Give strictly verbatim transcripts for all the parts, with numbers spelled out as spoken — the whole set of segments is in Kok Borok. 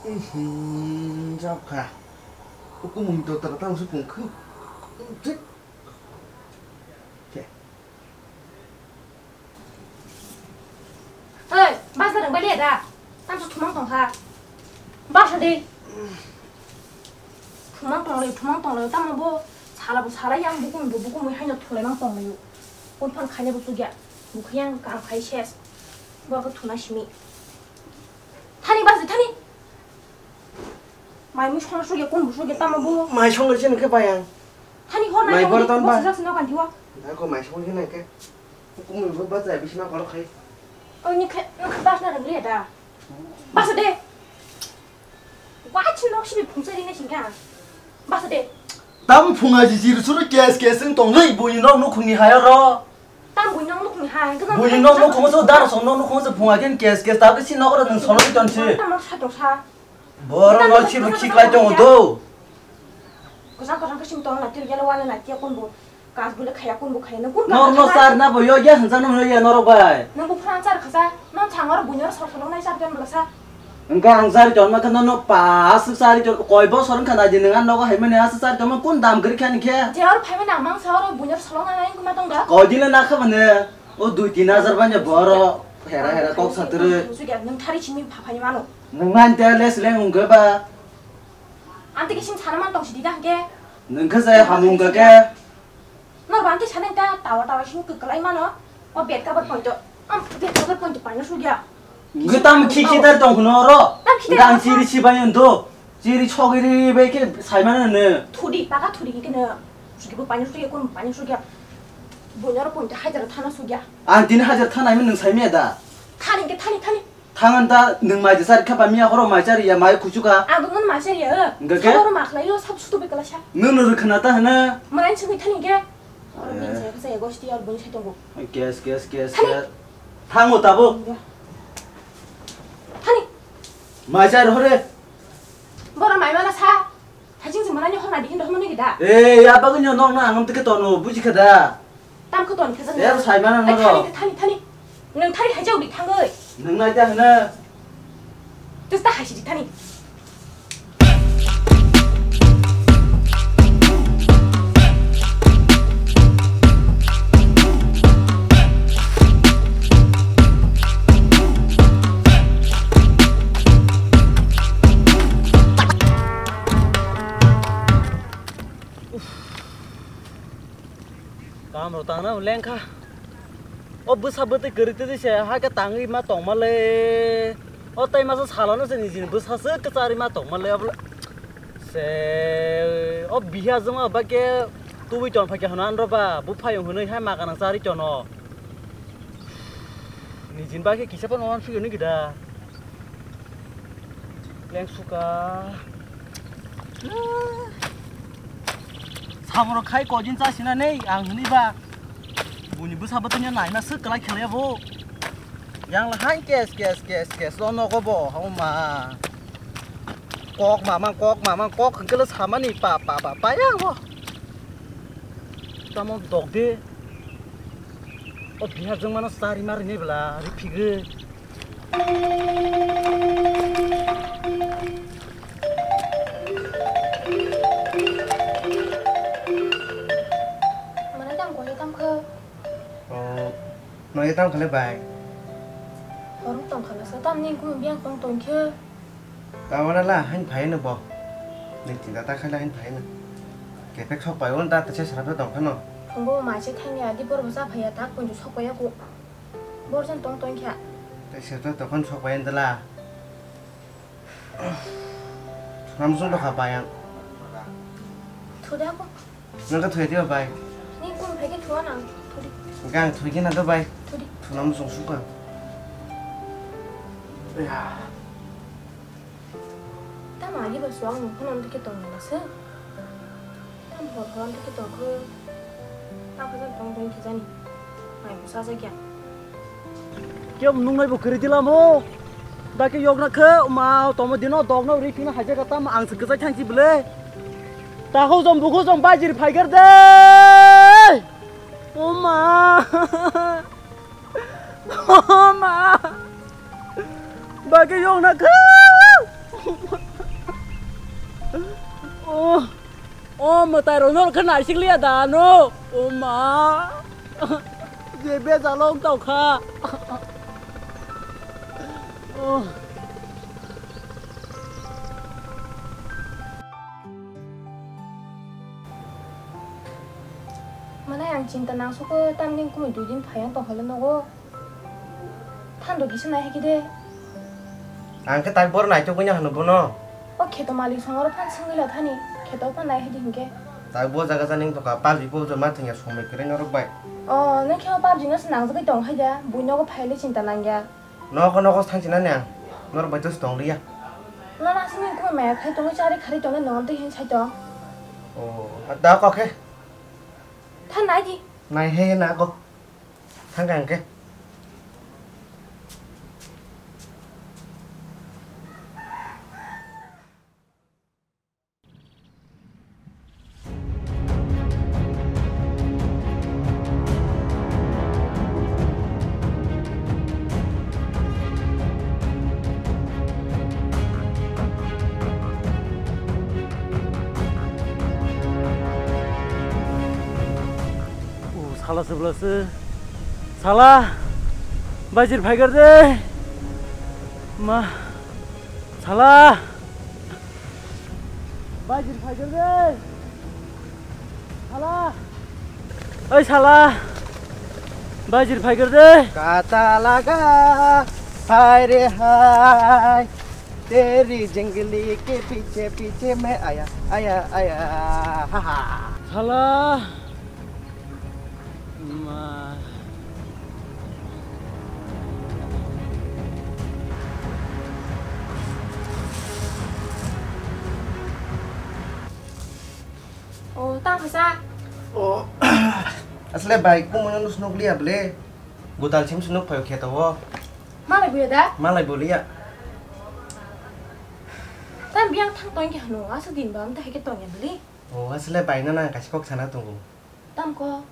Hmm, jabkha. Hukum mung to tara tang su pung khu. Thik. Khe. Oi, basa rang bali da. Tam su thumang tong kha. Basa de. Thumang tong le, thumang tong le. Tamo bo sala bo sala yang bukum bo bukum hai no thulai mang tong le. Kon phan khaine bo sugya. Bukhiyang kang khai ses. Bo ko thuna simi. Thani basa thani. Mai mui songna sugya, kun bu sugya, tamo bu. Mai songna sini khe bai ang. Thani hor mai nai bor tong ton bo ba. Sijak sino kan thiwa. Da ko mai songna sini khe. Kun bu ba jai bisma kolok khai. O ni khe, ni khe bas na rang le da. Bas de. Wa chi nok sini phungsa ri na singka. Bas de. Tam phunga ji jir suru kes kes wng tong lei bui nok nukhung ni hayo ro. Tam bui nok nukhung ni hai. Bui nok nukhung so dar song nok nukhung so phunga ken kes kes ta ke si nok ro nung sono ton si. Tam nok sa tong sa. Borok no si rukhi klai tongo do. Kwchang kwchang khe sing tong na twi yalo wala na tiya kun bo kas bule khaya kun bo khaya no kun. Nor no sar na bo yo ya hansa no yo ya norok bai. Nang bo phran sar khasa no chang oro bunyar sor sor nai sar jan bla sa. Engka ang sar jon ma khana no pa asuk sar jon koi bo sor khana di nang nogo hai mane asuk sar jon ma kun dam gri khan khe. Je oro phai mane amang sa oro bunyar sor nai kuma tong da. Koi dile na kha mane. O dui tin hajar banya boro hera hera kok satwrwi. Sugya, nwng thari simi phaphai mano. Nwng nang te les leng wngkhe ba. Ang tei kisim sana man tong sidi da hwnkhe. Nwng khe jai hamung kha khe. Nor bang khe sana ta tawa tawa simi kwklai mano. O bed cover point. Am bed cover point paino sugya. Gwi tam khi khi dar tong khno oro. Tam khi dar. Dang siri sibai ndo. Chiri chogiri bai khe saimano ne. Thudi, paka thudi khe no. Sugi bo pani sugya, kun pani sugya. Bunyaro point hajar thana sugya. Ang tini hajar thana imen nung saimya da. Thani khe thani, thani. Thangan ta nung mai jesa kha pa miya horo mai chari ya mai khuchuka. Ang ngun mai chari ya. Hingke khe? Horo ma khlai yo sab sutu be kala sa. Nung nung khna ta hana. Mai chugwi thani khe. Oro bin sa khe sa ya gosti ar bun sa tongo. Kes, kes, kes, kes. Thango tabo. Thani. Mai chari hore. Bora mai mana sa. Haching se manani hor na dikin dohmo nigi da. Eh, ya bagwi nyo nok na angam tike tono, buji kha da. Tam khe ton khe jang. Eh, sai mana noro. Thani, thani, thani. Nang thani hai jau di thangoi. Nang nai da hana. Tus ta hai si di thani. Kam rok tangna lengkha. O bwsa bwtwi kwrwi twi se hakhe tangwi ma tongma le. O tei masa salono se nijini bwsa se kwchari ma tongma le obo le. Se o biha jwng o ba khe tubui ton phai khe hwnwi anro ba buphayung hwnwi hai ma gana chari tono. Nijini ba khe kisa phano wan phigwi nw gida. Leng suka. Samoro khai kojin chasina nei ang hwnwi ba. Buni bwsa bwtwino naina swk kwlai khlaiya bo. Yang la hai kes kes kes kes lo nogo bo homa. Kok mamang kok mamang kok hwnkhe lo samani pa pa pa pa yang bo. Tamo dok de. O bihar jwng mano chari mari nei bwla ri phigwi. Mane tam koi tam khe. Oh, no ye tam khale bai. Hor tong khala sa tam ni kum biang tong tong khe. Tawara la hain phai no bo. Ni tinta ta khala hain phai no. Kepek sok pai on ta tese srap tong khano. Phungo ma se thangya di bor bo sa phaya tak punju sok paya ko. Bor jan tong tong kha. Te se to tokon sok pai ndala. Nam sung to kha pai ang. Thuda ko. Nang ka thoi diba bai. Ni kum phai ke thua nang. Thudi. Gang thoi ke na do bai. Thudi. Thuna musung suka. Ya. Tamo agi ba suang nung phano amtwi khe tong nang se. Tam hor hor amtwi khe tong khe. Tam khe tong tong khe jani. Mai busa ja kya. Khe nung nai bo kwrwi di lamo. Ba khe yok na khe ma tomo dino dog no ri phina haja ka tam ang se kwchai thang chi bwle. Ta ho jom bu ho jom bajir phaigar de. O ma. O ma. Bagwi yong na kha. Oh, oh, mwtai rok nor khe naisik liya da no. Oh ma. Je bejalo wng tong kha. Oh. Mane ang chinta nang soko tamni kumi dui din phai ang tong holo nogo. Thando kisa nai haki de. Ang khe tak bor naitok wngya hano bono. O kheto malik song oro phan swngwi la thani. Kheto phan nai hadi hinkhe. Tak bo jaga janing toka pabji bo joma thwngya somoi kwrwi norok bai. O nang khe o pabji no se nangjagwi tong hai da. Bui nogo phaile chinta nangya. Nogo nogo thang chinani ang. Norok bai tos tong liya. Nono aswk nini kumi maya khai tongwi chari khari tongwi nong tei hin sai tong. O da kok khe. Than nai di. Nai he na kok. Thang kang khe. O sala se bwla se. Sala. Bajir phaigar de. Ma. Sala. Bajir phaigar de. Sala. Oi sala. Bajir phaigar de. Kata laga. Hai re hai. Teri jingli ke piche piche me aya aya aya. Ha ha. Sala. Ma. O, tang kasa. O, asle bai, kung mano nus nukliya ble. Gutal sim sunuk phayo kheto o. Malai buya da? Malai buliya. Tam biang thang tong khe hanu, asa din ba, amta hake tong ya beli. O, asle bai na nang kaisa kok sana tongo. Tam ko?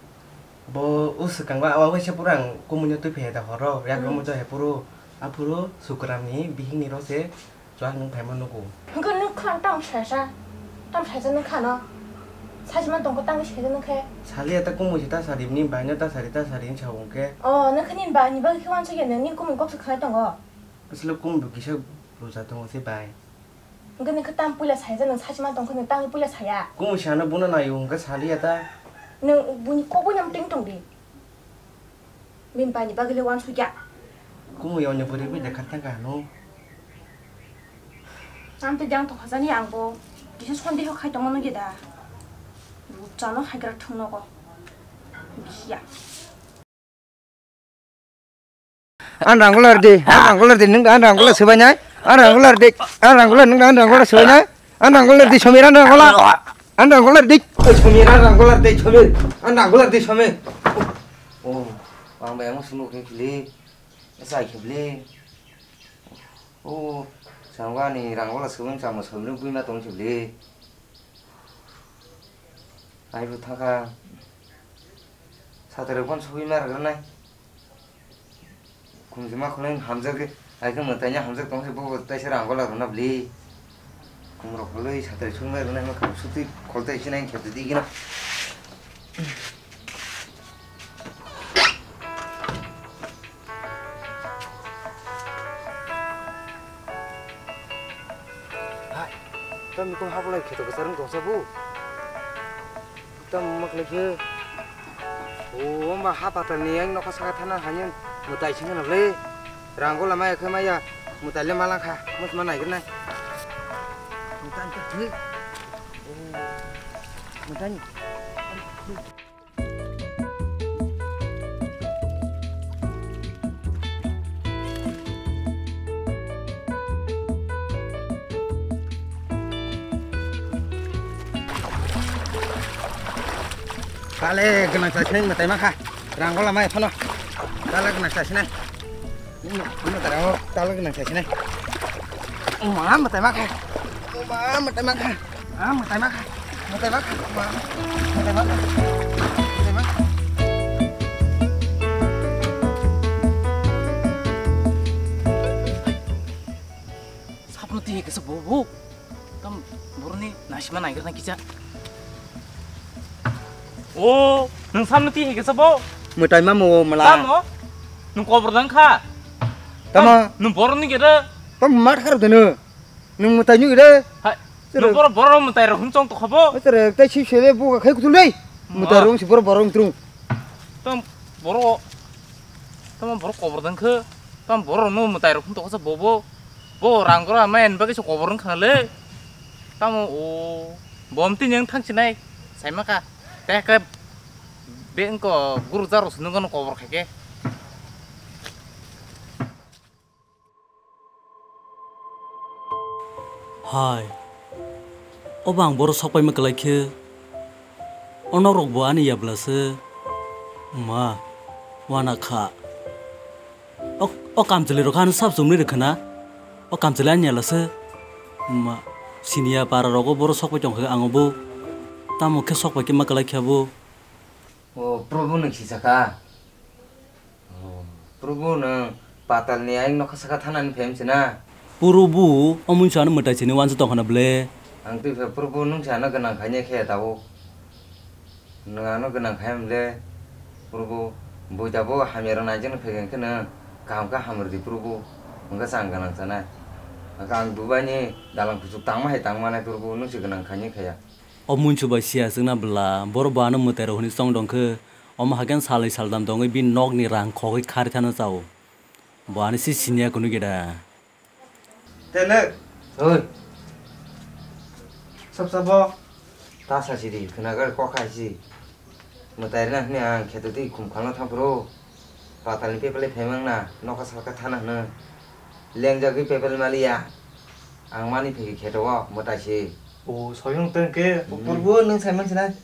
Bo o swkang ba, awa waisa pura ang kumui no twi phai da horo, yak Hmm. romwi to he puro, aphuru Sukram ni bihik ni rose, chwak nung phaima nugo. Hwnkhe nung kha tam saisa, tam saisa nung kha no. Sajima tongkho tangwi saisa nung khe. Saliya ta kumui se ta sari ni, bai no ta sari, ta sari ni sa hwnkhe. O, nung khe nini bai ni bagwi khe wansuk ya nung, nini kumui kok se khlai tongo. Asle kumui bo kisa luja tongo se bai. Hwnkhe nung khe tam puila saya, nung sajima tongkhe nung tangwi puila saya. Kumui sana bono naio hwnkhe saliya ta. Nung buini kok bai nang ting tong di. Bini bai ni bagwi le wansuk ya. Kumui onyo bwrwi bai dekha thang kha hano. Ang tei jang tongkha jani ang bo kisa sondeho khai tongma nugya da. Rupchano haigra thwng nogo. Biya. Ang ranggola rdi, ang ranggola rdi, nung ang ranggola swbainai, ang ranggola rdi, ang ranggola, nung ang ranggola swbainai, ang ranggola rdi, Somir, ang ranggola, ang ranggola rdi, oi, Somir, ang ranggola rdi, Somir, ang ranggola rdi, Somir. Oh, ang bai ang sunu khe khili, sai khibli. Oh, sangwani ranggola swbai chamo swbai buima tong khibli. Ai bo thangkha. Satrai phone sugui ma rwgwrwnai. Khumjima khulai hamjak khe, ai khe mwtaina hamjak tong khe bo taisa rang gola rwna bwli. Khumrok khulai satrai sugui ma rwgwrwnai, ma kham sutwi khol tai sinai khe twi gino. Hai, tamo kung hablai kheto kwchar wng tongsa bo? Tamo ma khlai khe? O, ma ha patal ni yang nokha saka thana haino mwtai sing khna le. Rang gola maya khe maya, mwtai le ma lang kha, mus ma nai gwnai. Mwtai khe thwi. O, mwtai ni. Kale gwnang sa sinai mwtai ma kha. Rang gola mai phano. Kale gwnang sa sinai. Ino, ino tara o, talo gwnang sa sinai. Uma, mwtai ma kha. Uma, mwtai ma kha. Ah, mwtai ma kha. Mwtai ma kha. Uma, mwtai ma kha. Mwtai ma kha. Saphuru Twi kisa bo bo. Tam boroni nasima naigrana kisa. O, nwng samno twi kisa bo. Mwtai mamo mala. Tamo? Nwng kobor dang kha. Tamo? Tam, nwng boroni gede. Tam mat kharo deno. Nwng mwtai nwi gede. Hai, nwng boro, boro mwtai rok hwn chong tokha bo. Sir, tai si sele bo khai kutul dei. Mwtai rok si boro, boro wng trung. Tam boro, tam boro kobor dang khe. Tam boro no mwtai rok hwn tokha sa bo bo. Bo rang gora ma en bagwi se kobor wng kha le. Tamo o bom tin yang thang sinai sai ma kha. Te khe be wng ko guru jaro se nung kobor khai khe. Hai, obo ang boro sok paima kwlai khe, o nok rok bo ani ya bwla se, ma, wana kha. O, o kamchwlwi rok ano sab chumri rwkha na? O kamchwlwi ani yala se. Ma, siniya para rogo boro sok pai tong kha ang bo. Tamo khe sok pai khe ma kwlai khe bo. O Probu nwng sisa kha. O Probu nwng patal ni ayang nokha saka thanani phem se na? Probu, o munsa ano mwtai sini wansa tong kha na ble. Ang twi phe Probu nwng sa ano gwnang khaini khe tabuk. Nwng ano gwnang khai mle, Probu, buita bo hamya rok naijaknai phai khe nwng kaham khe ham rwdi, Probu, hwnkhe chwng gwnang sanai. Hwnkhe ang Dubai ni dalang kuchuk tangma hai tangma nai, Probu, nwng se gwnang khaini khaya. O munsu bai siya chwngna bwla, borok bo ano mwtai rok hwnwi chong tong khe, omo hakhe salnwi saldam tongwi bini nokni rang khogwi kharwi thano chao. Bo ani se siniya kunu geda. Telek. Oi. Sab sabo. Ta sa sidi, khwnagar kok hai si. Mwtai rwna hwnwi ang kheto twi khum khalno thang phuru. Patalni pepel phaimang na, nokha salka thana hwno. Lengjagwi pepel maliya. Ang mani phai kheto o, mwtai si. O, soyung tong khe, hmm. Purbo nwng saiman sinai.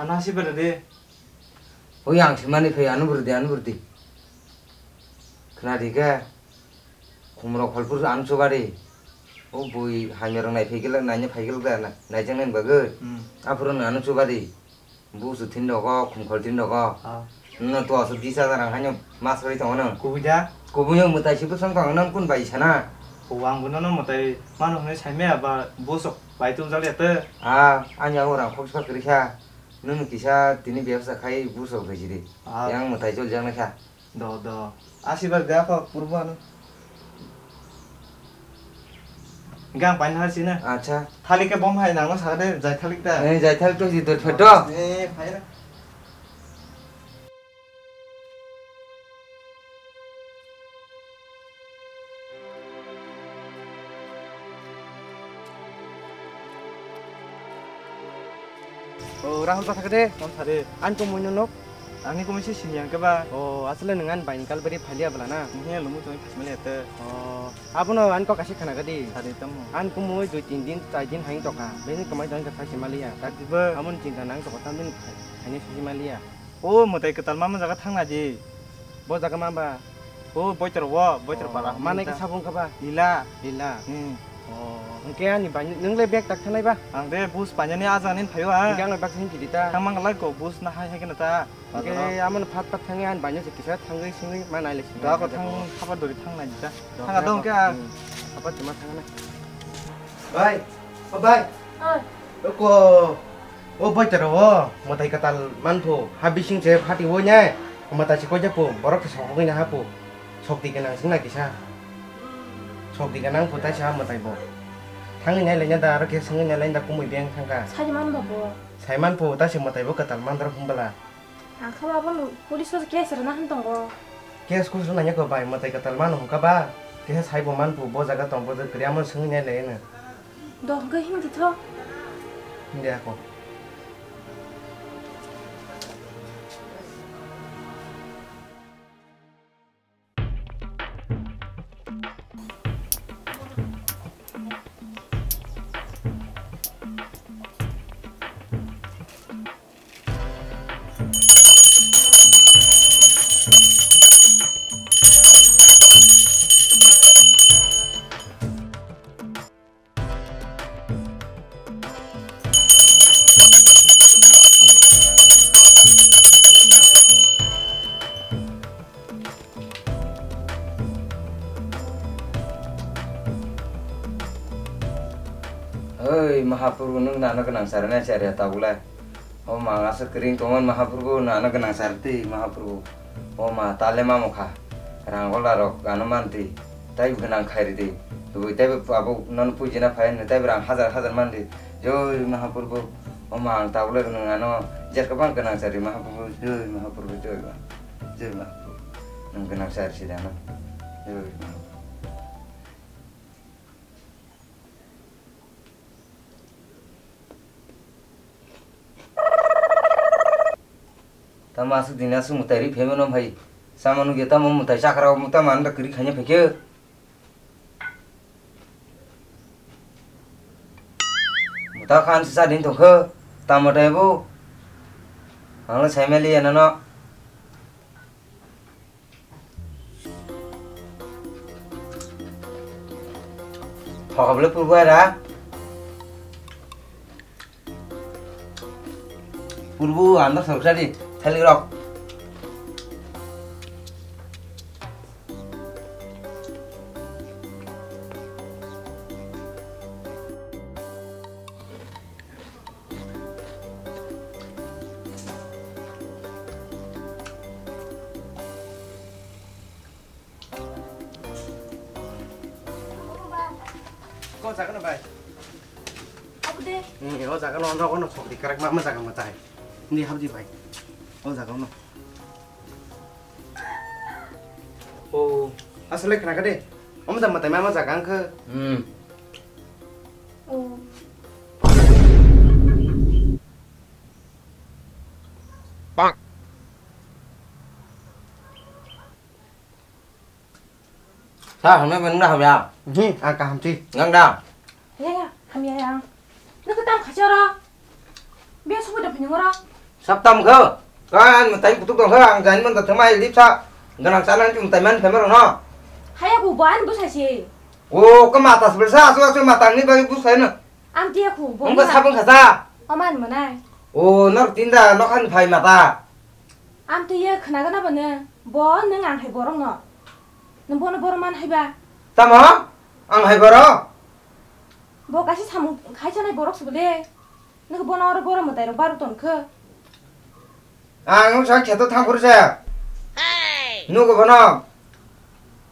Ano hasi bwrwdi. Oi, ang se mani phai, ano bwrwdi, ano bwrwdi. Khwnadi khe, khumrok phalphur ano chubadi. O bui hamya rok nai phai gilak, naina phai gilak da, na-, naijaknai bagwi. Hmm. Aphuru nwng ano chubadi. Busu thin rogo, khumkhol thin rogo. Ah. Nwng to aswk bis hajar rang haino mas rwi tongo nwng. Kubui da? Kubui nwng mwtai si bwswng tongo nwng kun bai sana. O ang bo nono mwtai mano hwnwi saimaya ba busok bai tubjak ya te. Ah, ani yago rang khoksa kwrwi kha. Nwng kisa tini bebsa khai busok rwjidi. Ah. Yang mwtai chol jak nakha. Do, do. Asibar ga kho purbo ano. Gang pain ha sina. Acha. Thalik ke bom hai nang sa de jai thalik ta. Eh, jai thalik to si do pheto. Eh, phai na. O, Rahul, ba thakde? Tong thari. An ko muino nok? Ani ko misi sini ang ke ba? O, asle nang an bain kal beri phalia bla na? Ni lumu tong phasmali ate. O, abono an ko kasi khana gadi. Thari tamo. An ko mui dui tin din, char din hain toka. Beni kamai dong ka thasi maliya. Tak diba? Amon chinta nang toka tam din haini sisi maliya. O, mwtai kwtal ma jaga thangna di. Bo jaga ma ba? O, boitor wo, boitor para. Mane ke sabung ka ba? Lila. Lila. Hmm. O, hwnkhe ani bai nwng le bag tak thanai ba? Ang de bus painani ajang nin phaio ha. Hwnkhe ang le bag hin kidi ta. Thang mang lai ko bus na hai hai kena ta. Hwnkhe amon phat phat thangwi ani bai se kisa thangwi singwi ma nai le singwi. Da ko thang khaba dori thang nai ta. Thang adong ke. Khaba tuma thang na. Bai, o bai. Oi. Ko, o bai tero o, mwtai kwtal manphu, ha bising se phati o ne, mwtai se koi japu, borok se sokgwi na hapu, sokti gwnang sing na kisa. Sokti gwnang phu tai sa mwtai bo. Thangwi nai lai na da, aro khe swngwi nai lai da, kumui beng thangkha. Sai man ba bo. Sai manphu, ta se mwtai bo kwtal mandra hum bwla. Ang kha ba bo police o case rwna han tongo. Case kus rwna ya ko bai, mwtai kwtal mano hum kha ba. Khe sai bo manphu, bo jaga tong bo kwrwi amo swngwi nai lai na. Dok hwnkhe himdi tho. Himdi ako. Mahaprabhu, nwng nano gwnang sar nai sar ya tabuk le. O ma, ang aswk kwrwi wng tongmani Mahaprabhu, nano gwnang sar twi Mahaprabhu. O ma, tale mamo kha. Rang gola rok ano man twi. Tai gwnang khai rw di. Tubui taibo abo nono pujina phai hwnwi taibo rang hajar hajar man di. Joi Mahaprabhu. O ma, ang tabuk le nwng ano jet kwbang gwnang sar di Mahaprabhu. Joi Mahaprabhu, joi ma. Joi Mahaprabhu. Nwng gwnang sar si dano. Joi Mahaprabhu. Tamo aswk dini aswk mwtai ri phaimano hai. Sama nugya tamo mwtai chakra o tamo ano da kwrwi khaina phaikhe. Mwta khan se cha din tongkhe tamo taibo. Ang le saimaliya nano. Thokabole purbo era. Purbo anda sorkari thali rok. Ko jaga no bai. Abu de. Hmm, o jaga no, no, no, sokri karak ma, ma jaga ma tai. Ni habdi bai. O jaga no. O, asale khna ka de. Om jam matai ma ma jaga ang khe. Hmm. O. Bang. Sa hamya, nang na hamya? Hmm, ang kaham si. Nang da? Ya, ya, hamya ya. Nang tam khacha ra. Biya subu da phini ngora. Sab tam kha. Kan matai kutuk dong kha, ang jain man da thema lip sa. Ganang sana tu matai man phema no. Haya ku ban bu sa si. O, ka mata sbel sa, asu asu mata ni bagi bu sa na. Am tia ku bo. Ang ka sabang khacha. Aman manai. O, nor tinda nokhan phai mata. Amtwi ye khwnagana bwne, bo nwng ang hai borokno. Nwng bono borok man hai ba? Tamo? Ang hai borok? Bo kaisa samung khaisanai borok se bwle. Nwng bono oro borok mwtai rok baru ton khe. Ang wngsa kheto thang phuru se. Nugo bono.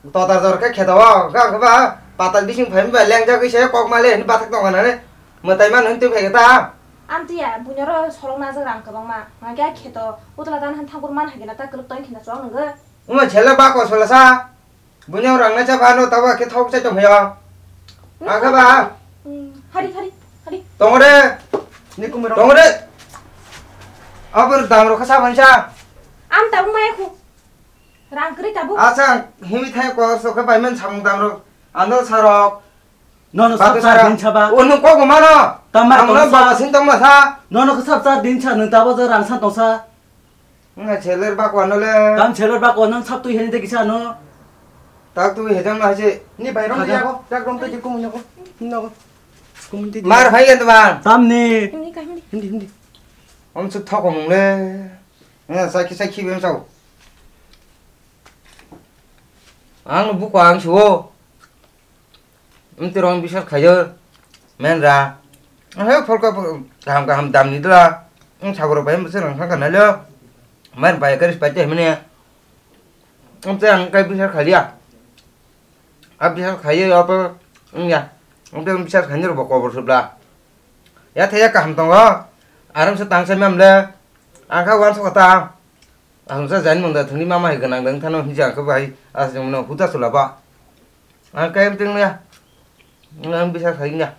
Totar jor khe kheto o, ga khe ba patal bising phai ba lengjagwi se kok male hwnwi bathak tong kha nani. Mwtai man hwn twi phai khe ta. Amtwi ya, buino ro solong najak rang kwbangma. Nga khe kheto utla dan han thakur man hai khe na ta kwlwk tong khe na chwng nungwi. Uma chela ba ko sola sa. Buino rang na cha ba no ta ba khe thok cha tong yo. Ang khe ba. Hmm, hari, hari, hari. Tong re. Ni kumiro. Tong re. Abur dam ro kha sa ban sa. Am ta umai khu. Rang kwrwi tabuk. Acha, himi thai ko so khe payment samung dam rok. Andal sarok. Nono Batu sab sara. Sar din saba. O nung kok mano. Tamar Ang tong no sa. Baba sing tong ma sa. Nono khe sab sar din sa nung tabo je rang san tong sa. Nga seller ba ko ano le. Tam seller ba ko nang sab twi heni de kisa no. Tak twi hejang na se. Ni bai rong Hajar. Ya ko, tak rong to jil ko munya ko. Hinna ko. Ko mun ti. Mar phai gan to ba. Tam ni. Hindi ka hindi. Hindi, hindi. Om su thok mung le. Nga sa ki sa ki bem sao. Ang buko ang suo. Mti rong biswas khayo. Men ra. Ang hai pholka kaham kaham dam ni dula. Ang sagoro bai mse rang thang kana lo. Men bai karis pai te mene. Mti ang kai biswas khalia. Ab biswas khayo apa? Ang ya. Ang te biswas khayo ro kobor subla. Ya thaya kaham tongo. Aram se tang se mem le. Ang kha wan so kata. Ang sa jani mung da thani mama hai ganang dang thano hija khe bai as jong no huda sula ba. Ang kai ting ya. Ang bisa khai ya.